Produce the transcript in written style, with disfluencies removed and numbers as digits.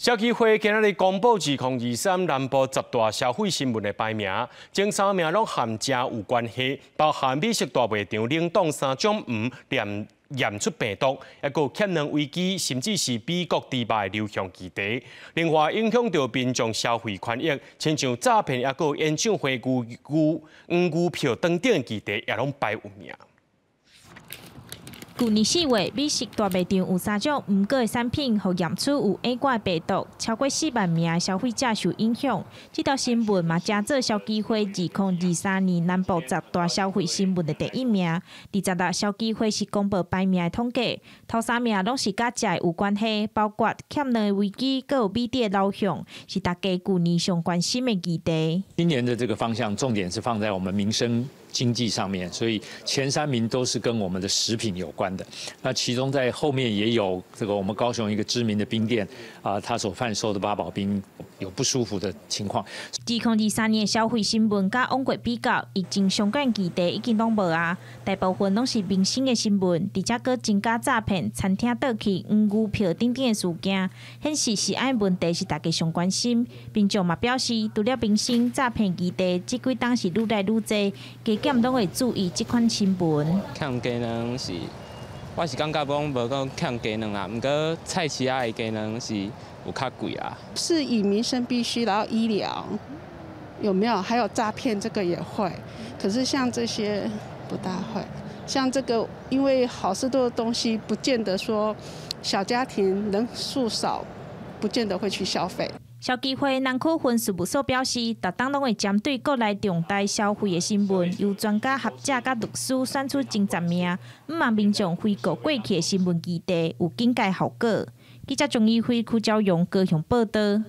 消基會今仔日公布2023南部十大消費新聞的排名，前三名攏和食有關係，包含美食大賣場冷凍三種黃驗驗出病毒，抑閣欠卵危機，甚至是美國豬肉流向議題。另外影響著民眾消費權益，親像詐騙，抑閣演唱會牛牛黃牛票等等議題，也攏排有名。舊年4月，美食大賣場有三種黃果的產品，予驗出有 A 型病毒，超過4萬名消費者受影響。這條新聞嘛，成做消基會2023年南部十大消費新聞的第一名。26消基會是公布排名的統計，頭三名攏是佮食的有關係，包括欠卵的危機，閣有米豬的流向，是大家舊年上關心的議題。今年的這個方向，重點是放在我們民生經濟上面，所以前三名都是跟我們的食品有關的。那其中在後面也有這個我們高雄一個知名的冰店啊，他所販售的八寶冰有不舒服的情況。2023年消費新聞佮往過比較，疫情相關議題已經攏無啊，大部分攏是民生的新聞，而且閣增加詐騙、餐廳倒去、黃牛票等等的事件，顯示食安問題是大家上關心。民眾嘛表示，除了民生詐騙議題，這幾冬是愈來愈濟，加減攏會注意這款新聞。欠雞卵是，我是感覺講無講欠雞卵啦，毋過菜市仔的雞卵是有較貴啦。是以民生必須，然後醫療有沒有？還有詐騙這個也會，可是像這些不大會。像這個，因為好市多的東西，不見得說小家庭人數少，不見得會去消費。消基會南區分事務所表示，逐冬攏會針對國內重大消費的新聞，由專家學者佮律師選出前十名，毋望民眾回顧過去的新聞議題有警戒效果。記者鍾義輝、柯昭榮高雄報導。